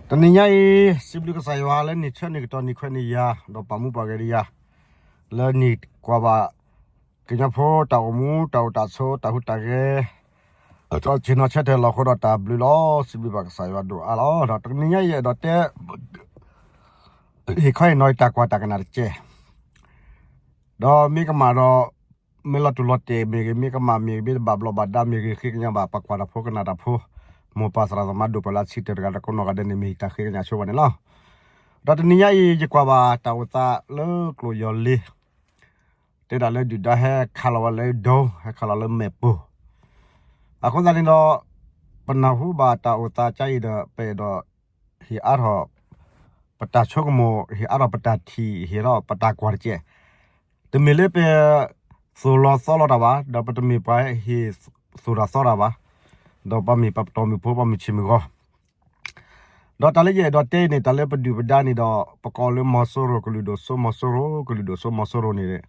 တနံၤညါအံၤ စံးဘျုးကစၢ်ယွၤလၢနံၣ်ဆၢနံၣ်ကတီၢ်နံၣ်ခွဲးနံၣ်ယာ် ဒီးပာ်မူပှၤဂ့ၤဒံးယၤ လၢနံၣ်ကွၢ်ဘၣ် ကညီဖိတၢ်အိၣ်မူ တၢ်အိၣ်တၢ်ဆိး တၢ်ဟူးတၢ်ဂဲၤ ဒီးဆ့ၣ်နီၤဆၢထၢၣ်လီၤဃိဒီးတၢ်ဘျုးလီၤ. စံးဘျုးဘၣ်ကစၢ်ယွၤဒိၣ်အါလီၤ. ဒီးတနံၤညါအံၤအဲၣ်ဒိးတဲ ဟ့ၣ်ခီဟ့ၣ်နီၤတၢ်ကွၢ်တၢ်ကနၣ်တက့ၢ်. ဒီးမ့ၢ်ကမၣ်ဒီး မ့ၢ်လီၤတူာ်လီၤတဲာ်မ့ၢ်ဂ့ၤ, မ့ၢ်ကမၣ်မ့ၢ်ဂ့ၤ, မ့ၢ်တဘၣ်ဘျီးဘၣ်ဒါမ့ၢ်ဂ့ၤ, ဃ့ကညးဘၣ်ပှၤကွၢ်တၢ်ဖိကနၣ်တၢ်ဖိ, မိၢ်ပၢ်သရၣ်သမါဒိၣ်ပှၤလၢအဆံးတၢးတဂၤဒီးကိးနီၢ်ဂၤဒဲးန့ၣ် မ့ၢ်တၢ်ဃ့ကညးဆိပှၤန့ၣ်လီၤ. ဒီးတနံၤညါအံၤ ယကွၢ်ဘၣ်တၢ်အိၣ်သးလၢကျိာ်ယီၤလ့ တဲဒၣ်လၢဒုၣ်ဒါဟဲခးလီၤဝဲလၢဒိ ဟဲခးလီၤလၢမဲာ်ပိၢ် အဃိသတးန့ၣ်ဒီး ပနၢ်ဟူဘၣ်တၢ်အိၣ်သးကါအံၤဒီး ပအဲၣ်ဒိး ဟ့ၣ်အါထီၣ် ပတၢ်ဆိကမိၣ်, ဟ့ၣ်အါထီၣ်ပတၢ်ထံၣ်, ဟ့ၣ်အါထီၣ်ပတၢ်ကွၢ်တက့ၢ်. တမ့ၢ်လၢပသိၣ်လီၤသီလီၤတၢ်ဘၣ်, ဒီးပတမ့ၢ်ပှၤဟ့ၣ်သိၣ်တၢ်သီတၢ်ဘၣ်, ဒီးပှၤမ့ၢ်ပတီၢ်မုၢ်ဖိ ပှၤမုၢ်ဆ့ၣ်မုၢ်ဂီၤ ဒီးတၢ်လၢယအဲၣ်ဒိးတဲအံၤန့ၣ် တၢ်လၢပဒုၣ်ပဒါန့ၣ်ဒီး ပကိးလၢမီၤစိရိၤကလုာ်ဒိၣ်စိ မီၤစိရိၤကလုာ်ဒိၣ်စိ မီၤစိရိၤန့ၣ်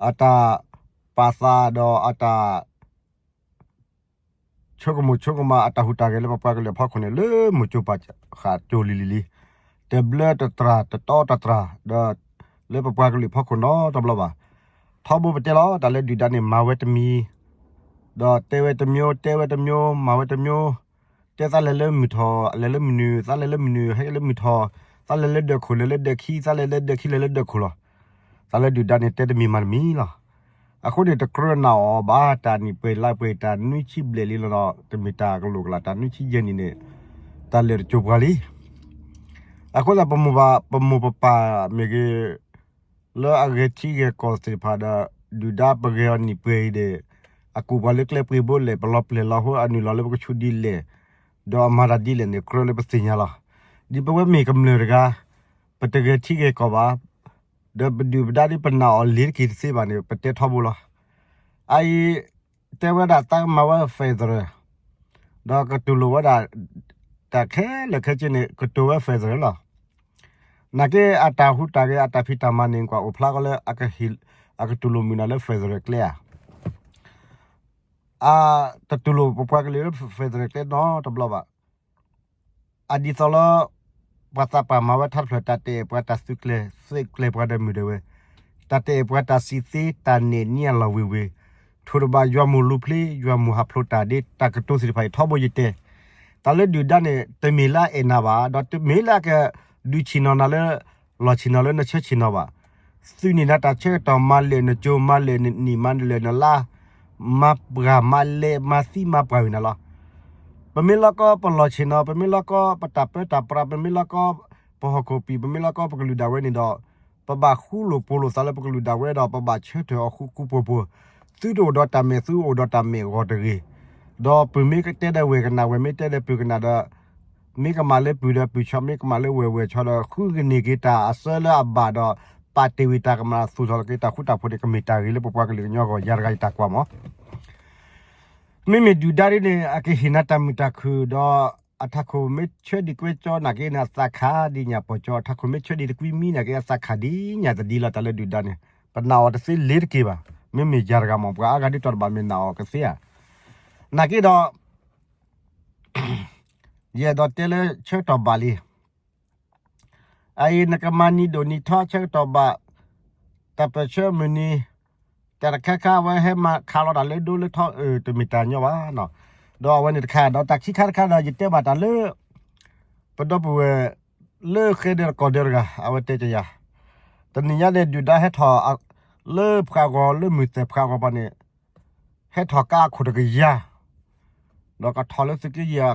အတၢ်ပာ်သးဒီးအတၢ် ဆိကမိၣ်ဆိကမးအတၢ်ဟူးတၢ်ဂဲၤလၢပပှၤကလုာ်အဖီခိၣ်န့ၣ် လၢမိၢ်ကၠိပၢ်ဃာ်ကၠိလံၤလံၤလံၤ, တဘျၢတတြၢ် တတီတတြၢ် ဒီး လၢပပှၤကလုာ်အဖီခိၣ်နီတဘျီဘၣ်. ထီဘိပတဲလီၤ တၢ်လၢဒုၣ်ဒါန့ၣ် မၤဝဲတမံၤ ဒီးတဲဝဲတမျိုး တဲဝဲတမျိုး မၤဝဲတမျိုး, တဲသးလဲၤလၢမုၢ်ထီၣ် လဲၤလၢမုၢ်နုာ် သးလဲၤလၢမုၢ်နုာ် ဟဲလၢမုၢ်ထီၣ်, သးလဲၤလၢဒၢးခိၣ် လဲၤလၢဒၢးခံ သးလဲၤလၢဒၢးခံ လဲၤလၢဒၢးခိၣ်လီၤ. တၢ်လၢဒုၣ်ဒါန့ၣ် တဲတမံၤမၤတမံၤလီၤ. အဃိန့ၣ် တကြၢးနာ်အီၤဘၣ် တၢ်နံၣ်ပှဲၤလါပှဲၤ တၢ်နွံဆံဘျဲၣ်လံလီၤဒီး တမ့ၢ်တၢ်ကလိာ်ကလာ် တၢ်နွံဆံယဲၢ်နံၣ်န့ၣ် တၢ်လဲၤတစိၤပှၤလံ. အဃိသတး ပမိၢ်ပၢ် ပမိၢ်ပပၢ်မ့ၢ်ဂ့ၤ လၢအဂဲၤထံဂဲၤကီၢ်သ့ၣ်တဖၣ်ဒီး ဒုၣ်ဒါပဂဲၤအီၤနံၣ်ပှဲၤအံၤဒီး အကူၣ်ပှၤလၢကျဲပှ့ၤဘိလဲၣ် ပလီၤပျဲၢ်လီၤဟိ အနုာ်လီၤလၢပကဆူးဒ်လဲၣ် ဒီးအမၤတၢ်ဒ်လဲၣ်န့ၣ် ကြၢးလၢပသ့ၣ်ညါလီၤ. ဒ်ပဝဲမ့ၢ်ကမျၢၢ်တဂၤ ပတဂဲၤထံဂဲၤကီၢ်ဘၣ်, ဒီးပဒုၣ်ပဒါဒ်ပနာ်အီၤလ့ၤတက့ၤတသ့ဘၣ်န့ၣ် ပတဲထီဘိလီၤ. အအံၤ တဲဝဲဒၣ်သးမၤဝဲ federal ဒီးကတူၢ်လိာ်ဝဲဒၣ် တၢ်ခဲလၢာ်ခဲဆ့န့ၣ် ကတိၤဝဲ federal လီၤ. နာ်က့အတၢ်ဟူးတၢ်ဂဲၤ အတၢ်ဖံးတၢ်မၤန့ၣ် ကွၢ်အိၣ်ဖျါဃီလၢ အကတူၢ်လိာ်မုာ်နၤလၢ federal ကျဲဧါ. အတတူၢ်လိာ်ပပှၤကလုာ်လၢ federal ကျဲနီတဘျီဘၣ်. အဒ်သိးလၢ ပှၤသးပှၢ်မၤဝဲထါတဖျၢၣ် တၢ်တအဲၣ်ပှၤတၢ်သုးကျဲၤ သုးကျဲၤပှၤဒီးမုၢ်ဒီးဝဲ, တၢ်တအဲၣ်ပှၤတၢ်စံးသ့ တၢ်နဲၣ်နံအလီၢ်ဝ့ၤဝ့ၤ, ထိၣ်တဘၣ်ယွၤမိၢ်လူၤဖျ့ ယွၤမိၢ်ဟးဖျိးတၢ်ဒ်တၢ်ကတိၤသ့ၣ်တဖၣ်အံၤ ထီဘိယတဲ, တၢ်လၢဒုၣ်ဒါန့ၣ် တမ့ၢ်လၢအအဲၣ်နၤဘၣ်, ဒီးတမ့ၢ်လၢအကဒုးဆ့ၣ်နီၤနၤလၢ လီၢ်ဆ့ၣ်နီၤလၢနဆၢဆ့ၣ်နီၤဘၣ်. သုးန့ၢ်နၤတၢ်ဆၢကတီၢ် မၤလဲၢ်နကၠိ မၤလဲၢ်နနံၣ် မၤလဲၢ်နလါ, မၤပှၢ်မၤလဲၢ် မၤသံမၤပှၢ်ဝံၤနၤလီၤ. ပမ့ၢ်လီၤကီပလီၢ်ဆ့ၣ်နီၤ, ပမ့ၢ်လီၤကီပတၢ်ပၢတၢ်ပြး, ပမ့ၢ်လီၤကီပဟီၣ်ခိၣ်ပံၤ, ပမ့ၢ်လီၤကီပကလုာ်ဒၣ်ဝဲန့ၣ်ဒီး, ပဘၣ်ဃူလိာ်ဖိးလိာ်သးလၢပကလုာ်ဒၣ်ဝဲဒီး ပဘၣ်ဆၢထၢၣ်အီၤဃူဃူဖိးဖိး, သုတအိၣ်ဒီးတၢ်မဲာ် သုအိၣ်ဒီးတၢ်မဲာ်ဂီၤတဂ့ၤ. ဒီးပုၢ်မ့ၢ်ကတဲဒီးဝဲၢ်ကနၣ်, ဝဲၢ်မ့ၢ်တဲဒီးပုၢ်ကနၣ်ဒီး, မ့ၢ်ကမၣ်လၢပုၢ်ဒီးပုၢ်ဆီ, မ့ၢ်ကမၣ်လၢဝဲၢ်ဝဲၢ်ဆီဒီး ဃုကန့ၢ်က့ၤတၢ်အစၢလၢအဘၣ်ဒီး ပာ်တ့ၢ်ဝံၤတၢ်ကမၣ်သူၣ်ထီၣ်က့ၤတၢ်ဃူတၢ်ဖိးန့ၣ် ကမ့ၢ်တၢ်ဂ့ၤလၢပပှၤကလုာ်ကညီအဂီၢ် ယၤတဂၤယတၢ်ကွၢ်မး. မ့မ့ၢ်ဒုၣ်ဒါဒ်န့ၣ် အကဟ့ၣ်နၤတၢ်မုာ်တၢ်ခုၣ်ဒီး အထးခိၣ်မ့ၢ်ဆၢဒံးကွဲကၠီနာ်က့န့ၣ် အသးခးဒ်ညၣ်ပီၢ်ကၠီ, အထးခိၣ်မ့ၢ်ဆၢဒံးတကွံမံနာ်က့ အသးခးဒ်ညၣ်တဒံလီၤ. တၢ်လၢဒုၣ်ဒါန့ၣ် ပနာ်အီၤတသ့လ့ၤတက့ၤဘၣ်. မ့မ့ၢ်ယၤတဂၤမး ပှၤအါဂၤဒ်တီၤတဘၣ်မ့ၢ်နာ်အီၤကသ့ဧါ. နာ်က့ဒီး ယအဲၣ်ဒိးတဲလၢဆၢကတီၢ်ဘၣ်လံ. အအံၤနကမၤနံၤဒိၣ်နံၤထီဆၢကတီၢ်ဘၣ်, တၢ်ပၢၢ်ဆၢမုၢ်နံၤ, တၢ်တခါခါအဝဲဟဲမၤခးလီၤတၢ်လၢဒိလၢထီ အၢ တမ့ၢ်တၢ်ညီဘၣ်နီၤ. ဒီးအဝဲန့ၣ်တခါ, ဒီးတၢ်ခံခါတခါဒီး ယတဲဘၣ်တၢ်လၢ ပဒီပုၢ်ဝဲၢ် လၢဃဲဒၢးတကီၢ်ဒၢးတဂၤ အဝဲတဲကယၤ, တနံၤညါန့ၣ် ဒုၣ်ဒါဟဲထီၣ် လၢဖှးဂီၤ လၢမုၢ်သဲၣ်ဖှးဂီၤပှၤန့ၣ် ဟဲထီၣ်ကါအခိၣ်တကယၤ, ဒီးကထီၣ်လၢသုးက့ယဲၢ်,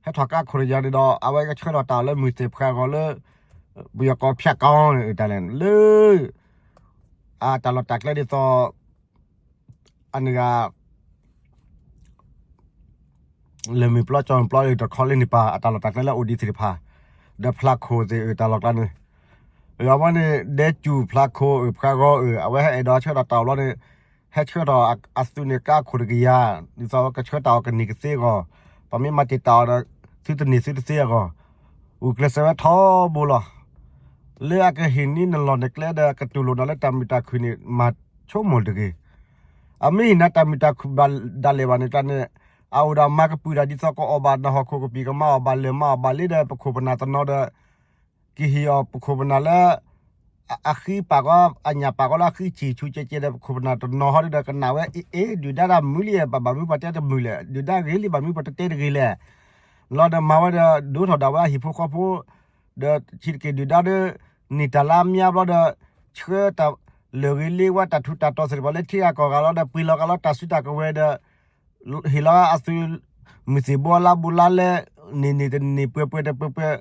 ဟဲထီၣ်ကါအခိၣ်တကယၤန့ၣ်ဒီး အဝဲကဆှၢထီၣ်တၢ်အီၤလၢမုၢ်သဲၣ်ဖှးဂီၤလၢ ပယီၤကိးဖၠးကီန့ၣ် တၢ်လဲၣ် လၢ အတၢ်လီၢ်တၢ်ကျဲဒ်သိး အန့ၣ်ဂၤ လၢၢ်မုၢ်ပျီကၠီမုၢ်ပျီ တခီလၢန့ၣ်ပၢ် အတၢ်လီၢ်တၢ်ကျဲလၢအိၣ်ဒံးသ့ၣ်တဖၣ်, ဒီးဖျးခိၣ်သ့ၣ်အၢ တၢ်လီၢ်ကျါန့ၣ်, အဝဲန့ၣ် ဒဲကၠူၣ်ဖျးခိၣ်အၢ ဖှးဂီၤအၢ အဝဲဟဲအဲၣ်ဒိးဆှၢထီၣ်တၢ်အီၤလီၤန့ၣ်, ဟဲဆှၢထီၣ်အသုးန့ၣ်ကါအခိၣ်တကယၤ, ဒ်သိးကဆှၢတၢ်အီၤကန့ၢ်ကသ့အဂီၢ်, ပမ့ၢ်မၤတ့ၢ်တၢ်အီၤဒီး သုတန့ၢ်သုတသ့အဂီၢ်, ဂုာ်ကျဲးစၢးဝဲထီဘိလီၤ. လၢအကဟ့ၣ်န့ၢ်နလီၢ်နကျဲဒီး ကတူၢ်လိာ်နၤလၢတၢ်မုာ်တၢ်ခုၣ်န့ၣ် မၤဆိကမိၣ်တဂ့ၤ. အမ့ၢ်ဟ့ၣ်နၤတၢ်မုာ်တၢ်ခုၣ်ဘၣ်ဒၣ်လဲာ်ဘၣ်န့ၣ် တၢ်န့ၣ် အအိၣ်ဒီးမၤကပုာ်တၢ်ဒ်သိးကအီၣ်ဘၣ်နၢ်ဟီၣ်ခိၣ်ကပံာ် ကမၤအီၣ်ဘၣ်လၢၢ်မၤအီၣ်ဘၣ်လ့ဒီး ပခိၣ်ပနၢ်တနီၤဒီး ကဟ့ၣ်အီၤပခိၣ်ပနၢ်လၢ အဃံပာ်ကီ အညၣ်ပာ်ကီလၢအဃံဆံၣ်ဆူၣ်ကဲကဲဒီး ပခိၣ်ပနၢ်တနီၤဟီဒီး ကနၣ်ဝဲအ့ၣ်အ့ၣ် ဒုၣ်ဒါတၢ်မုာ်လံ ဘၣ်မနုၤပှၤတဲတမုာ်လဲၣ် ဒုၣ်ဒါဂ့ၤလံ ဘၣ်မနုၤပှၤတတဲတဂ့ၤလဲၣ် လီၤဒီးမၤဝဲဒီး ဒိးထီၣ်ဒၣ်ဝဲအဟံၣ်ဖိဃီဖိ ဒီးဆံးတက့ၢ်ဒုၣ်ဒါဒီး န့ၢ်တၢ်လၢအမါဘျီဒီး ဆှၢတၢ်လၢာ်ဂ့ၤလ့ဝဲ တၢ်ထူးတၢ်တီၤသ့ၣ်တဖၣ်လၢထံဂၤကီၢ်ဂၤလီၤဒီး ပှ့ၤလီၤကလီတၢ်စုတၢ်ကဝဲၤဒီး ဟ့ၣ်လီၤအသုးမုၢ်သံၣ်ဘိအလါဘူးလါလဲ န့ၢ်န့ၢ်တန့ၢ်ပှဲၤပှဲၤတပှဲၤပှဲၤ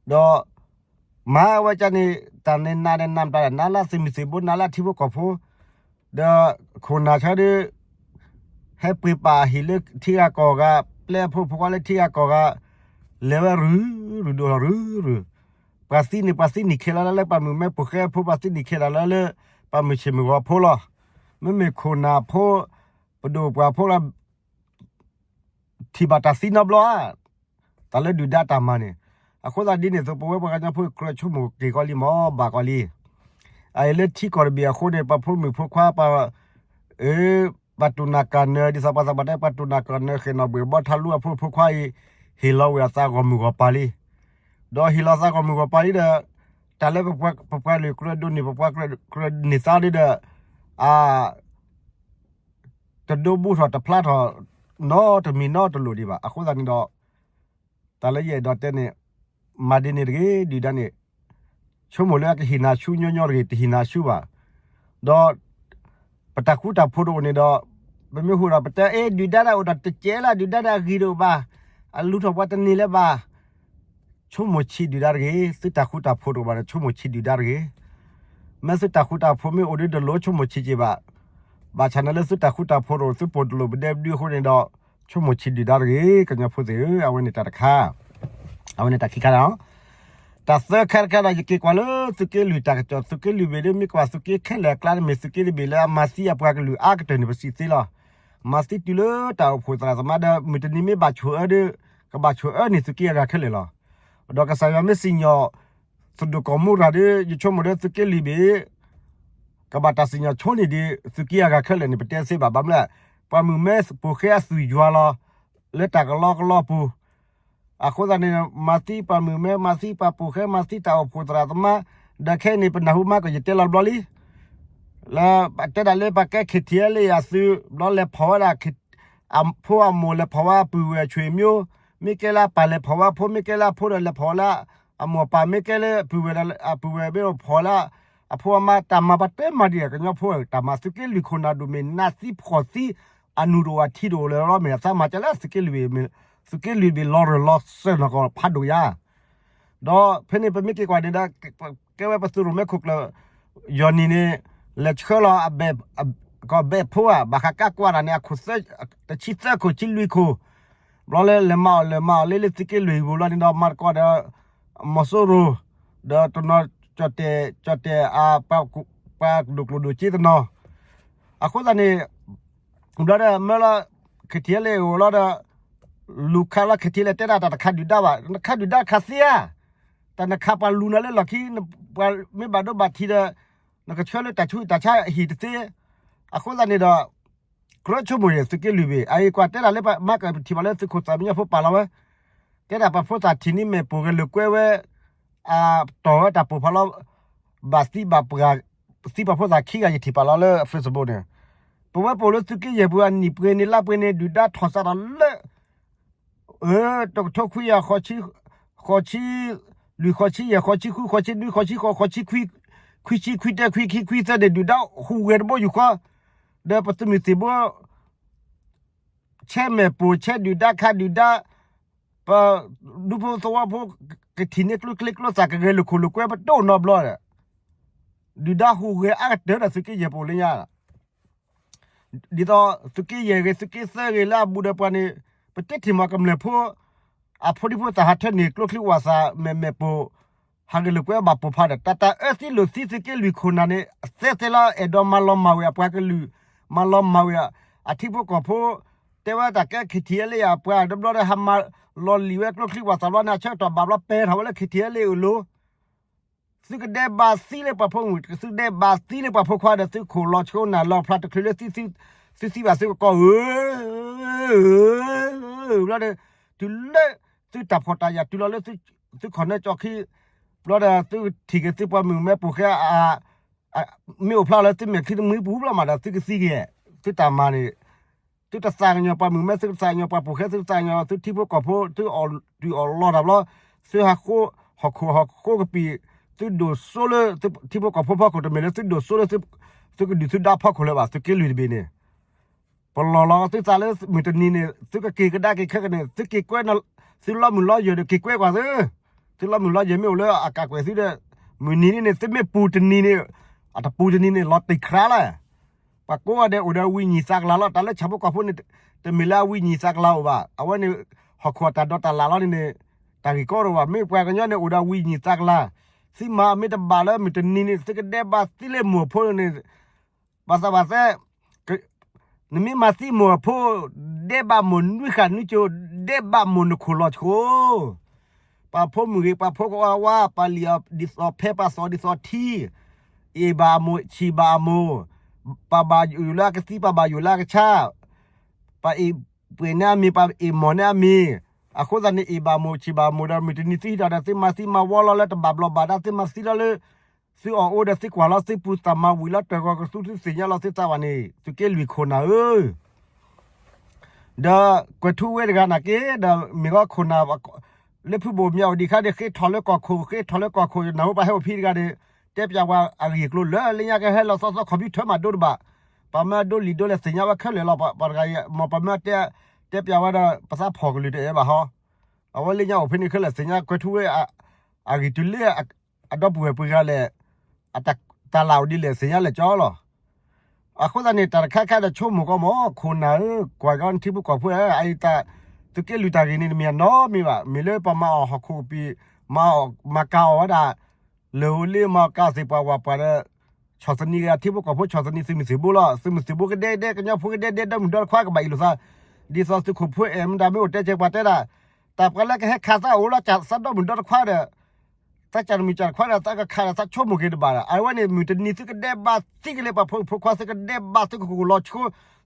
ဒီး မၤဝဲကန့ၣ် တၢ်န့ၣ်နးန့ၣ်နးမတၤ နးလၢသုးမုၢ်သံၣ်ဘိနးလၢထံဖိကီၢ်ဖိ ဒီးခိၣ်နၢ်ဆၢဒီး ဟဲပှ့ၤပာ်ဟံၣ်လၢထံဂၤကီၢ်ဂၤ ပျဲဖိဖိခွါလၢထံဂၤကီၢ်ဂၤ လဲၤဝဲရုၢ်ရုၢ် ဒိၣ်ထီၣ်ရုၢ်ရုၢ် ပှၤသံန့ၣ် ပှၤသံန့ၢ်ခဲလၢာ်လၢ ပှၤမုၣ်မဲပိာ်ဃဲဖိ ပှၤသံန့ၢ်ခဲလၢာ်လၢ ပှၤမုၣ်ဆ့ၣ်မုၢ်ဂီၤဖိလီၤ. မ့မ့ၢ်ခိၣ်နၢ်ဖိ ပဒိၣ်ပှၢ်ဖိလၢ ထံၣ်ဘၣ်တၢ်သံနီတဘျီဧါ. တၢ်လၢဒုၣ်ဒါတၢ်မၤန့ၣ် အဃိသတးဒ်န့ၣ်အသိး ပဝဲပှၤကညီဖိကြၢးဆိကမိၣ်က့ၤကီလံမ့ၢ်ဘၣ်ကီလံ. အအံၤလၢထံကီၢ်တဘ့ၣ်အဃိန့ၣ် ပှၤဖိမုၣ်ဖိခွါပှၤ အၢ ပှၤတူၢ်နၢ်ကၢ်နၢ ဒ်သိးပှၤသးပှၢ်တဲ ပှၤတူၢ်နၢ်ကၢ်နၢ ဃ့ၢ်နီၣ်ဘှ့ၣ်ဘီထါလူအဖိဖိခွါအံၤ ဟ့ၣ်လီၤဝဲအသးဂီၢ်မုၢ်ဂီၢ်ပၤလံ. ဒီးဟ့ၣ်လီၤသးဂီၢ်မုၢ်ဂီၢ်ပၤလံဒီး တၢ်လၢပပှၤလုၢ်ကြၢးဒိးန့ၢ် ပပှၤကြၢးန့ၢ်သးဒ်ဒီး အ တဒိဘူးထီၣ်တဖျါထီၣ် နီတမံၤနီတလိၣ်ဒံးဘၣ်. အဃိသတးန့ၣ်ဒီး တၢ်လၢယအဲၣ်ဒိးတဲန့ၣ် မၤဒ်န့ၣ်တဂ့ၤ ဒုၣ်ဒါန့ၣ် ဆိကမိၣ်လၢအကဟ့ၣ်နၤဆူညီညီတဂ့ၤ တဟ့ၣ်နၤဆူဘၣ်. ဒီး ပတၢ်ဃူတၢ်ဖိးတအိၣ်န့ၣ်ဒီး ပမ့ၢ်ဟူးဒီးပတဲ အ့ ဒုၣ်ဒါဒၣ်အိၣ်ဒီးတကဲလၢ ဒုၣ်ဒါဒၣ်အဂ့ၤတအိၣ်ဘၣ်, အလူၤထီၣ်ပှၤတန့ၢ်လၢၤဘၣ်. ဆိကမိၣ်ဆံးဒုၣ်ဒါတဂ့ၤ, သုတၢ်ဃူတၢ်ဖိးတအိၣ်ဘၣ်ဒီး ဆိကမိၣ်ဆံးဒုၣ်ဒါတဂ့ၤ. မ့ၢ်သုတၢ်ဃူတၢ်ဖိးမ့ၢ်အိၣ်ဒီး တလိၣ်ဆိကမိၣ်ဆံးက့ၤဘၣ်. ဘၣ်ဆၣ်န့ၣ်လၢသုတၢ်ဃူတၢ်ဖိးတအိၣ် သုပိာ်တလိာ်ပဒဲပဒုအဃိန့ၣ်ဒီး ဆိကမိၣ်ဆံးဒုၣ်ဒါတဂ့ၤ ကညီဖိသ့ၣ်ဧၢ, အဝဲန့ၣ်တၢ်တခါ, အဝဲန့ၣ်တၢ်ခံခါလီၤ. တၢ်သၢခါတခါဒီး ယက့ၤကွၢ်လၢသုးက့လွံၢ်တၢ်ကစီၣ် သုးက့လွံၢ်ဘ့ၣ်ဒီး မ့ၢ်ကွၢ်သုးက့ခဲလၢာ်အကျါန့ၣ် မ့ၢ်သုးက့တဘ့ၣ်လၢအမၤသံအပှၤကလုာ်အါကတၢၢ်န့ၣ် ပစံးသ့လီၤ. မၤသံတုၤလၢတၢ်အိၣ်ဖှိၣ်သရၣ်သမါဒီး မုၢ်တနံၤမ့ၢ်ဘၣ်ဆိၣ်အၢဒီး ကဘၣ်ဆိၣ်အၢန့ၢ်သုးက့အဂၤခဲလၢာ်လီၤ. ဒီးကစၢ်ယွၤမ့ၢ်စံၣ်ညီၣ် သဒိၣ်ကီၢ်မိၢ်ရၤဒီး ယဆိကမိၣ်ဒီးသုးက့လွံၢ်ဘ့ၣ် ကဘၣ်တၢ်စံၣ်ညီၣ်ဆိန့ၢ်ဒံး သုးက့အဂၤခဲလၢာ်န့ၣ် ပတဲသ့ဘၣ်. ဘၣ်မနုၤလဲၣ်, ပှၤမုၣ်မဲပိာ်ဃဲအသွံၣ်ယွၤလီၤ. လၢတၢ်ကလီကလီပူၤ အဃိသတးန့ၣ် မၤသံပှၤမုၣ်မဲ မၤသံပှၤပိာ်ဃဲ မၤသံတၢ်အိၣ်ဖှိၣ်သရၣ်သမါ, ဒီးခဲအံၤန့ၣ် ပနၢ်ဟူမါကယတဲလီၤဘျီလံ လၢ တဲဒၣ်လၢပှၤကဲ ခ့ထံလၢအသုး ဘျီလဲၤဖီၣ်ဝဲဒၣ် အဖိအမိၢ်လဲၤဖီၣ်ဝဲအပုၢ်ဝဲၢ်ဆွေမျိုး, မ့ၢ်ကဲလၢအပၢ်လဲၤဖီၣ်ဝဲအဖိ မ့ၢ်ကဲလၢအပၢ်လဲၤဖီၣ်ဝဲလၢအမိၢ်အပၢ် မ့ၢ်ကဲလၢအပုၢ်ဝဲၢ် အပုၢ်ဝဲၢ်မ့ၢ်ဖီၣ်လၢအဖိအမါ တၢ်မၤပှၤတဲမၤဒံး ကညီဖိ တၢ်မၤသုးက့လွံၢ်ခိၣ်နၢ်ဒိၣ်မ့ၢ်နးသံဖှီၣ်သံ အနူၢ်တအိၣ်အထံတအိၣ်လၢၤလီၤ မ့ၢ်အသးမၤကဲလၢသုးက့လွံၢ်ဘ့ၣ် သုးက့လွံၢ်ဘ့ၣ်လီၤရၢၢ်လီၤစၢၤနီၢ်ကီၢ်ဖးဒိၣ်ယါ ဒီးဖဲန့ၣ် ပမ့ၢ်က့ၤကွၢ်န့ၣ်ဒီး ကဲဝဲပသုးရိၣ်မဲခိၣ်ကျၢၢ် ယီၢ်နံၤန့ၣ် လဲၤဆှၢလီၤ ကီၢ်ဘဲၣ်ဖိဧါ ဘၣ်ဃးကးကွၢ်တၢ်န့ၣ် အခိၣ် တဆံသၢခိၣ်ဆံလွံၢ်ခိၣ် ဘျီလၢလဲၤမၤအီၣ်လဲၤမၤအီၣ်လၢလၢသုးက့လွံၢ်အံၤပူၤလီၤန့ၣ်ဒီး မၤတကီၢ်ဒီး မီၤစိရိၤ ဒီးတနီၤ ကၠီၣ်တဲၣ် ကၠီၣ်တဲၣ် ပှၤဒိၣ်ကျိၣ်ဒိၣ်စ့တနီၤ အဃိသတးန့ၣ် ဘျီဒီးမၢလီၤ ခ့ထံလၢအိၣ်လီၤဒီး လူၤခးလီၤ ခ့ထံလၢတဲဒၣ်တၢ်တခးဒုၣ်ဒါဘၣ် နခးဒုၣ်ဒါခးသ့ဧါ တၢ်နခးပှၤလူၤနၤလၢလီၢ်ခံ ပှၤမ့ၢ်ဘၣ်ဒိဘၣ်ထံးဒီး နကဆှၢလၢတၢ်ဆူးတၢ်ဆါဟံၣ်တသ့ အဃိသတးန့ၣ်ဒီး ကြၢးဆိကမိၣ်န့ၣ် သုးက့လွံၢ်ဘ့ၣ် အအံၤကွၢ်တဲဒၣ်လၢပမၤကပထံၣ်ဘၣ်လၢသုးခိၣ်သၣ်မံညီၤဖိပာ်လီၤဝဲ တဲဒၣ်ပှၤဖိသၣ်ထံၣ်န့ၣ်မဲာ်ပိာ်ဂဲၤလိာ်ကွဲဝဲ အတီၢ်ဝဲတၢ်ပိာ်ဖးလီၤ ဘၣ်သံဘၣ်ပှၢ် သံပှၤဖိသၣ်ခံဂၤယထံၣ်ပာ်လီၤလၢ Facebook န့ၣ် ပဝဲပအိၣ်လၢသုးက့ယဲၢ်ပူၤအနံၣ်ပှဲၤန့ၣ်လါပှဲၤန့ၣ် ဒုၣ်ဒါထီၣ်စးထီၣ်လၢ အၢ တကထိခွံကယၤ ဃိးဆံ လွံၢ် ဃိးဆံယဲၢ် ဃိးဆံဃု ဃိးဆံနွံ ဃိးဆံဃိး ဃိးဆံခွံ ခွံဆံခွံတၢ ခွံခံ ခွံသၢန့ၣ် ဒုၣ်ဒါဟူးဂဲၤတဘိယူၢ်ဃီ ဒီးပသုးမုၢ်သံၣ်ဘိ ဆဲမဲာ်ပိာ် ဆဲဒုၣ်ဒါခးဒုၣ်ဒါ ပဒူဖိသဝီဖိ ကထံၣ်န့ၢ်ကျိချံကျိသၣ် ကဂဲၤလိာ်ခိၣ်လိာ်ကွဲ ပတအိၣ်နီတဘျီဒီး ဒုၣ်ဒါဟူးဂဲၤအါကတၢၢ်ဒီးသုးက့ယဲၢ်ပအိၣ်လၢညါ ဒ်သိးသုးက့ယဲၢ်ဂ့ၤ သုးက့သၢဂ့ၤလၢအဘူးဒီးပှၤန့ၣ် ပတထံၣ်မီၤကမျၢၢ်ဖိ အဖိဒံဖိသၣ်ဟးထၢန့ၢ်ကျိချံဝၣ်သၣ် မဲာ်မဲာ်ပိာ် ဟးဂဲၤလိာ်ကွဲဘၣ်ပိာ်ဖးဒီး တၢ်တၢ်အၢသံလိာ်သံသုးက့လွံၢ်ခိၣ်နၢ်န့ၣ် သဲသဲလၢ အဲၣ်ဒိးမၤလီၤမၢ်ဝဲအပှၤကလုာ် မၤလီၤမၢ်ဝဲ အထံဖိကီၢ်ဖိ တဲဝဲတၢ်ကဲ ခ့ထံလၢအပှၤတဘျီဒီး ဟးမၤလီၤလံာ်ဝဲကျိချံဝၣ်သၣ်ဘျီန့ၣ် အဆၢကတီၢ်ဘၣ်ဘျီ ပဲာ်ထီၣ်ဝဲလၢခ့ထံလၢအလိၤ သုကဒဲးဘးသံလၢပှၤဖိမုၣ် သုကဒဲးဘးသံလၢပှၤဖိခွါဒီး သုခိၣ်လီၤဆှိနၢ်လီၤဖျါတချုးလၢသံသု သုသံဘၣ်သုကကီဧၢ, ဘျီဒီး တုၤလၢ သုတၢ်ဖှီၣ်တၢ်ယာ်တုၤလီၤလၢ သုခီၣ်နၢကၠီခံ ဘျီဒီး သုထံၣ်က့ၤသုပှၤမုၣ်မဲပိာ်ဃဲ မ့ၢ်အိၣ်ဖျါလၢသုမဲာ်ချံတမှံပူၤဘျီမးဒီး သုကသံက့ၤ, သုတၢ်မၤန့ၣ် သုတသးကညီၤပှၤမုၣ်မဲ သုတသးကညီၤပှၤပိာ်ဃဲ သုတသးကညီၤသုထံဖိကီၢ်ဖိ သုအီၣ်တုၤအီၣ်လီၤတၢ်ဘျီ သုဟးဃိ ဟီၣ်ခိၣ်ဟီၣ်ဃိကပံာ် သုဒိၣ်စိလၢ ထံဖိကီၢ်ဖိဖီခိၣ် တမ့ၢ်လၢသုဒိၣ်စိလၢ သုကဒုၣ်သုဒါဖီခိၣ်လၢၤဘၣ် သုးက့လွံၢ်တဘ့ၣ်န့ၣ် ပလီၢ်လီၤသုသးလၢမုၢ်တနံၤန့ၣ် သုကက့ၤကဒါက့ၤခဲကနံၣ် သုက့ၤကွဲ သုလီမုၢ်လီယဲၢ်ဒီးက့ၤကွဲကွၢ်သု, သုလီမုၢ်လီယဲၢ်မ့ၢ်အိၣ်လၢအကးကွဲၢ်သုဒီး မုၢ်နံၤန့ၣ် သုမ့ၢ်ပူၤတနံၤန့ၣ် အတပူၤတနံၤန့ၣ် လီၤတံၢ်ခရါလီၤ. ပှၤကိးဂၤဒဲးအိၣ်ဒီးဝံၤညံၣ်သးကလၤလီၤ. တၢ်လၢဆၣ်ဖိကီၢ်ဖိန့ၣ် တမ့ၢ်လၢအဝံၤညံၣ်သးကလၤအိၣ်ဘၣ်. အဝဲန့ၣ် ဟီၣ်ခိၣ်အတၢ်ဒိးတၢ်လၢ်လီၤန့ၣ်န့ၣ် တၢ်ဂ့ၢ်ကီတအိၣ်ဘၣ်. မ့ၢ်ပှၤကညီန့ၣ်အိၣ်ဒီးဝံၤညံၣ်သးကလၤ သုမၤမ့ၢ်တဘၣ်လၢမုၢ်တနံၤန့ၣ် သုကဒဲးဘးသံလၢမိၢ်ဖိန့ၣ် ဘၣ်သးဘၣ်သဲ နမ့ၢ်မၤသံမိၢ်အဖိ ဒဲးဘးမိၢ်နွံဃာ်နွံကၠိ ဒဲးဘးမိၢ်နခိၣ်လီၤဆှိ ပှၤဖိမုၣ်ဂ့ၤ ပှၤဖိခွါဝါ ပှၤလံၣ်အီၤဒ်သိးဖဲ ပှၤသိးဒ်သိးထံ အ့ၣ်ဘၣ်အမိၢ် ဆံၣ်ဘၣ်အမိၢ် ပှၤဘၣ်ယိၣ်လၢအကသံ ပှၤဘၣ်ယိၣ်လၢအကဆါ ပှၤအ့ၣ်ပှဲၤန့ၢ်အမံၤ ပှၤအ့ၣ်မီၢ်န့ၢ်အမံၤ အဃိသတးန့ၣ် အ့ၣ်ဘၣ်မိၢ် ဆံၣ်ဘၣ်မိၢ်ဒီး မုၢ်တနံၤသုဟံးထီၣ်ဒီး သုမၤသံမၤဝီလီၤလၢတဘၣ်ဘျီးဘၣ်ဒါ သုမၤသံလီၤလၢ သုအီၣ်အိၣ်ဒီးသုကွၢ်လီၤ သုပူၤသးမၤဝံၤလီၤ တၢၢ်ဂီၤကသူ သုသ့ၣ်ညါလီၤ သုသးဝဲန့ၣ် သုးက့လွံၢ်ခိၣ်နၢ်ဧၢ ဒီးကွဲၤထူဝ့တဂၤနာ်က့ ဒီးမ့ၢ်ဂီၢ်ခိၣ်နၢ် လၢဖုဘိၣ်မၠးအိၣ်ဒံးခါဒီး ဃ့ထီၣ်လၢကီၢ်ခိၣ် ဃ့ထီၣ်လၢကီၢ်ခိၣ် နၢ်ဟူပှၤဟဲအိၣ်ဖဲတဂၤဒီး တဲပၠးဝဲအဂ့ၢ်အကျိၤလၢလၢညါကဟဲလီၤသီသီ computer မးဒိတဘၣ် ပှၤမၢအဒိလံာ်ဒိလဲၣ်သ့ၣ်ညါဝဲခဲလၢာ်လီၤ ပှၤတဂၤ မ်ပှၤမၢတဲ တဲပၠးဝဲဒီး ပသးဖီၣ်ကလုၢ်တအဲၣ်ဘၣ်ဟီ အဝဲလၢညါအိၣ်ဖဲန့ၣ်ခဲလၢာ်သ့ၣ်ညါကွဲၤထူဝ့ အဂ့ၢ်တုၤလၢ အဒီပုၢ်ဝဲၢ်ပှၤဂၤလဲၣ် အတၢ်လၢ်အိၣ်ဒ်လဲၣ်သ့ၣ်ညါလဲၣ်ကၠီလီၤ. အဃိသတးန့ၣ် တၢ်တခါခါဒီးဆိကမိၣ်ကီးမး ခိၣ်နၢ်ဧၢ ကွၢ်ကီးနထံဖိကီၢ်ဖိဧၢ အအံၤတၢ် သုးက့လွံၢ်တၢ်ဂ့ၢ်န့ၣ် တမ့ၢ်အနီတမံၤဘၣ် မ့ၢ်လၢပှၤမၤအီၣ်ဟီၣ်ခိၣ်ကပံာ် မၤအီၣ်မၤကၤအီၣ်ဝဲဒၣ် လၢၢ်ဧိၤလ့မၤကၤသ့ၣ်ပှၤဝၤပှၤဒီး ဆီၣ်သနံးက့ၤအထံဖိကီၢ်ဖိ ဆီၣ်သနံးသုးမုၢ်သံၣ်ဘိလီၤ. သုးမုၢ်သံၣ်ဘိကဒဲကဒဲ ကညီဖိကဒဲကဒဲ ဒီမုၢ်ဒီတခွါကဘၣ်အ့ၣ်လိာ်သး ဒ်သိးသုးခိၣ်ဖိအဲၣ်မတၤမ့ၢ်အိၣ်တဲဆဲးပှၤတဲဒၣ် တၢ်ပှၤလၢကဟဲခးသးအိၣ်လီၤ သးဒီမုၢ်ဒီတခွါဒီး သးကၢ်တမုၢ်ကၢ်တခွါဒီး သးကခးဒီးသးဆိကမိၣ်က့ၤတဘၣ်ဒီး အဝဲန့ၣ် မုၢ်တနံၤသုကဒဲးဘးသံက့ၤလၢပှၤဖိမုၣ်ဖိခွါ သုကဒဲးဘးသုကကလီၤဆှိ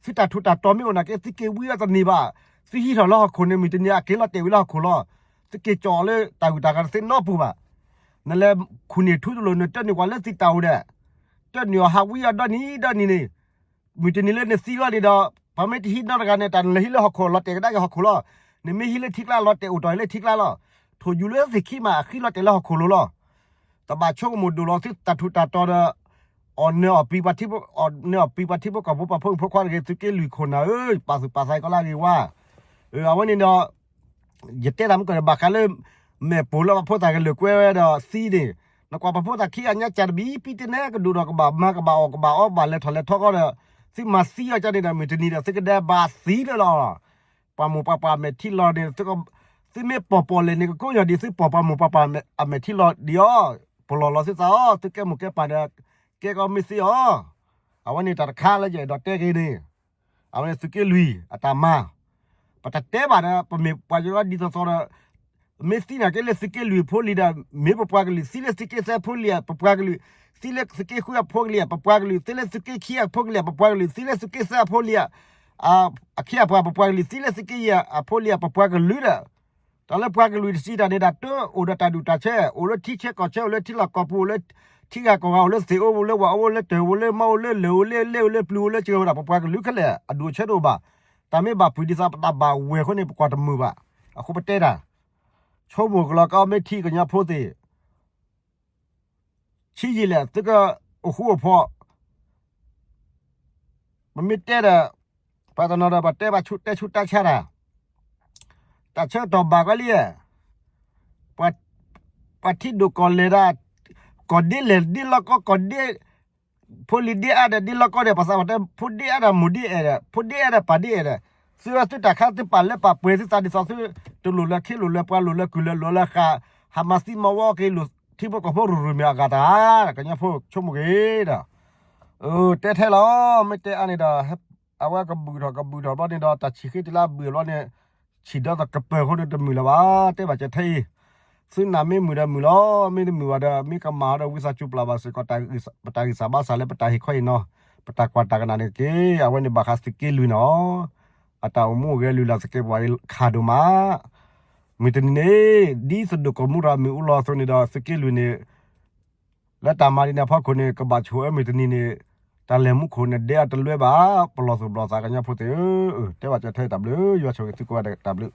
သုတၢ်ထူးတၢ်တီၤမ့ၢ်အိၣ်နာ်က့ သုက့ၤဝံအီၤတန့ၢ်ဘၣ်. သုဟံးထီၣ်လၢဟီၣ်ခိၣ်န့ၣ် မုၢ်တနံၤအက့ၤလီၤတဲာ်ဝံၤလၢဟီၣ်ခိၣ်လီၤ. သုက့ၤကၠီလၢတၢ်ဂုၤတၢ်ဂၤတသ့နီတပူၤဘၣ်. နလဲၤခူၣ်န့ၢ်ထူတလိၤ နတၢၢ်န့ၢ်ကွၢ်လၢသုတၢ်အိၣ်ဒီး တၢၢ်န့ၢ်အီၤဟးဝံအီၤဒီနံၤဒီနံၤန့ၣ် မုၢ်တနံၤလၢနသံလီၤန့ၣ်ဒီး ပှၤမ့ၢ်တဟံးနီတဂၤန့ၣ် တၢ်နလဲၤဟံးလၢဟီၣ်ခိၣ်လီၤတဲာ်ကဒါက့ၤဟီၣ်ခိၣ်လီၤ. နမ့ၢ်ဟံးလၢထံကျါလီၤတဲာ်အိၣ်တီၢ်လၢထံကျါလီၤ. ထိၣ်ယူၤလၢသ့ၣ်ခံမး အဃံလီၤတဲာ်လၢဟီၣ်ခိၣ်လိၤလီၤ. တဘၣ်ဆိကမိၣ်ဒိၣ်လီၤသုတၢ်ထူးတၢ်တီၤဒီး အီၣ်နၢအီၣ်ပံၤပှၤထံဖိ အီၣ်နၢအီၣ်ပံၤပှၤထံဖိကီၢ်ဖိ ပှၤဖိမုၣ်ဖိခွါတဂ့ၤ သုးက့လွံၢ်ခိၣ်နၢ်ဧၢ ပာ်သူၣ်ပာ်သးကီးလၢအဂ့ၤဝါ. အဝဲန့ၣ်ဒီး ယတဲတၢ်မုၢ်ကီၢ်န့ၣ် ဘၣ်ဃးလၢ မဲာ်ပိာ်လၢပှၤဖိသၣ်ကလုာ်ကွဲဝဲဒီးသံန့ၣ်, နကွၢ်ပှၤဖိသၣ်ခံဂၤညါကၢ်တဘံၣ်ပံတန့ၣ် ကဒိၣ်ဒီးကဘၣ်မၤကဘၣ်အီၣ်ကဘၣ်အီဘၣ်လဲၤထီၣ်လဲၤထီကီဒီး, သုမၤသံအီၤကန့ၣ်ဒီး မုၢ်တနံၤဒီး သုကဒဲးဘးသံလၢလီၤ. ပှၤမိၢ်ပှၤပၢ်အမဲာ်ထံလီၤန့ၣ်, သုမ့ၢ်ပိာ်ပိာ်လဲၣ်န့ၣ် ကကိးညီဒံးသုပိာ်ပှၤမိၢ်ပှၤပၢ်အမဲာ်ထံလီၤဒံးအီၤ, ပလီၢ်လီၤသုသးအီၤ, သုကဲမိၢ်ကဲပၢ်ဒီး ကဲကီမ့ၢ်သ့အီၤ. အဝဲန့ၣ်တၢ်တခါလၢယအဲၣ်ဒိးတဲက့ၤန့ၣ် အဝဲန့ၣ်သုးက့လွံၢ်အတၢ်မၤ, ပတတဲဘၣ်ဒီး ပမ့ၢ်ပှၤကညီဒ်သိးသိးဒီး, မ့ၢ်သံနာ်က့လၢသုးက့လွံၢ်ဖိလံၤဒီး မ့ၢ်ပပှၤကလုာ်, သံလၢသုးက့သၢဖိလံၤ ပပှၤကလုာ်, သံလၢသုးက့ဃုအဖိကလံၤ ပပှၤကလုာ်, သံလၢသုးက့ခံအဖိကလံၤ ပပှၤကလုာ်, သံလၢသုးက့သၢအဖိလံၤ, အခ့အပှၤ ပပှၤကလုာ်, သံလၢသုးက့ယဲၢ်အဖိလံၤ ပပှၤကလုာ်ဒီး တၢ်လၢပှၤကလုာ်တစံးတၢ်န့ၣ်ဒၣ် တအိၣ်ဒီးတၢ်ဒူၣ်တၢ်ဆၢ, အိၣ်လၢထံဆၢကီၢ်ဆၢ, အိၣ်လၢထံလီၢ်ကီၢ်ပူၤ, အိၣ်လၢထံဂၤကီၢ်ဂၤ, အိၣ်လၢသ့ၣ်ဧိၤ, အိၣ်လၢဝၣ်ဧိၤ, အိၣ်လၢတၢၢ်ဧိၤ, အိၣ်လၢမါဧိၤ, အိၣ်လၢလၢၢ်ဧိၤ, လ့ၣ်ဧိၤ, လ့ၣ်ဧိၤ, လၢပျုၤဧိၤ, လၢစၢၤဧိၤဒၣ် ပပှၤကလုာ်ခဲလၢာ် အဒူၣ်အဆၢတအိၣ်ဘၣ်. တၢ်မ့ၢ်ဘၣ်ပှံၤဒ်သိးပတၢ်ဘၣ်ဝဲၢ်အဃိန့ၣ် ပကွၢ်တမုာ်ဘၣ်. အဃိပတဲတၢ်, ဆိကမိၣ်ကလီကီမ့ၢ်ထံကညီဖိသ့ၣ် ဆံးယံာ်လဲၣ် သုကအိၣ်ဃူအိၣ်ဖိး, ပမ့ၢ်တဲဒီး ပှၤတနီၤဒီး ပှၤတဲဘၣ်ဆူၣ်တဲဆူၣ်တၢ်ဆါတၢ်, တၢ်ဆၢကတီၢ်ဘၣ်ကွၢ်လံ, ပှၤထံဒိၣ်ကီၢ်လဲၢ်ဒၣ်, ကီၢ်ဒ့လဲၢ်ဒ့လီၢ်ကီၢ်, ကီၢ်ဒ့, ဖိလံၤဒ့အါဒီးဒ့လီၢ်ကီၢ်ဒီး ပှၤသးပှၢ်တဲ ဖိဒ့အါဒီးမိၢ်ဒ့အဲၣ်ဒီး ဖိဒ့အါဒီးပၢ်ဒ့အဲၣ်ဒီး, သုဝဲသုတၢ်ခါသုပာ်လၢပာ်ပှဲၤသုသးဒ်သိးသု, တလိၣ်လၢၤခ့လိၣ်လၢၤပှၤလိၣ်လၢၤကုၢ်လၢၤလိၣ်လၢၤဃာ်, ဟးမၤသံမၤဝီက့ၤလိာ်ထံဖိကီၢ်ဖိရူၤရူၤမ့ၢ်အဂၤတၢ်, ကညီဖိဆိကမိၣ်က့ၤဒီး, တဲထဲလီၤ, မ့ၢ်တဲအါန့ၣ်ဒီး အဝဲကဘုၣ်ထီၣ်ကဘုၣ်ထီၣ်ဘျီန့ၣ်ဒီး တၢ်ဆံၣ်ဃ့တလၢအဘုၣ်ဘျီန့ၣ်, ဆံၣ်ဒီးသကပၢၤအဃိန့ၣ်တမုာ်လၢၤဘၣ်, တဲဘၣ်စၢၤထဲအံၤ, သုနာ်မ့ၢ်မုာ်ဒီးမုာ်လီၤ, မ့ၢ်တမုာ်ဘၣ်ဒီး မ့ၢ်ကမၤဒီးဝံသးစူၤပျၢ်ဘၣ်စ့ၢ်ကီး ပတၢ်ဂံၢ်စၢ်ဘါစၢ်လၢပတၢ်ဟ့ၣ်ခီအံၤနီၤ, ပတၢ်ကွၢ်တၢ်ကနၣ်န့ၣ်တက့ၢ်. အဝဲန့ၣ်ဘၣ်ဃးသုးက့လွံၢ်န့ၣ်လီၤ. အတၢ်အိၣ်မူအိၣ်ဂဲၤလုၢ်လၢ်သကဲးပဝးခးဒိၣ်မး. မုၢ်တနံၤန့ၣ် ဒ်သိးဒိၣ်ကီၢ်မူရၤမုၢ်အူလီၤအသိးန့ၣ်ဒီး သုးက့လွံၢ်န့ၣ် လၢတၢ်မၤဒ်န့ၣ်အဖီခိၣ်န့ၣ် ကဘၣ်ဆိၣ်အၢမုၢ်တနံၤန့ၣ် တၢ်လဲၤမူခိၣ်န့ၣ်ဒဲအတလွဲဘၣ်. ပလီၢ်သူၣ်ပလီၢ်သးကညီဖိသ့ၣ်ဧၢ, တဲဘၣ်ကၠီထဲတၢ်ဘျုး ယွၤဆိၣ်ဂ့ၤသုကိးဂၤဒဲးတၢ်ဘျုး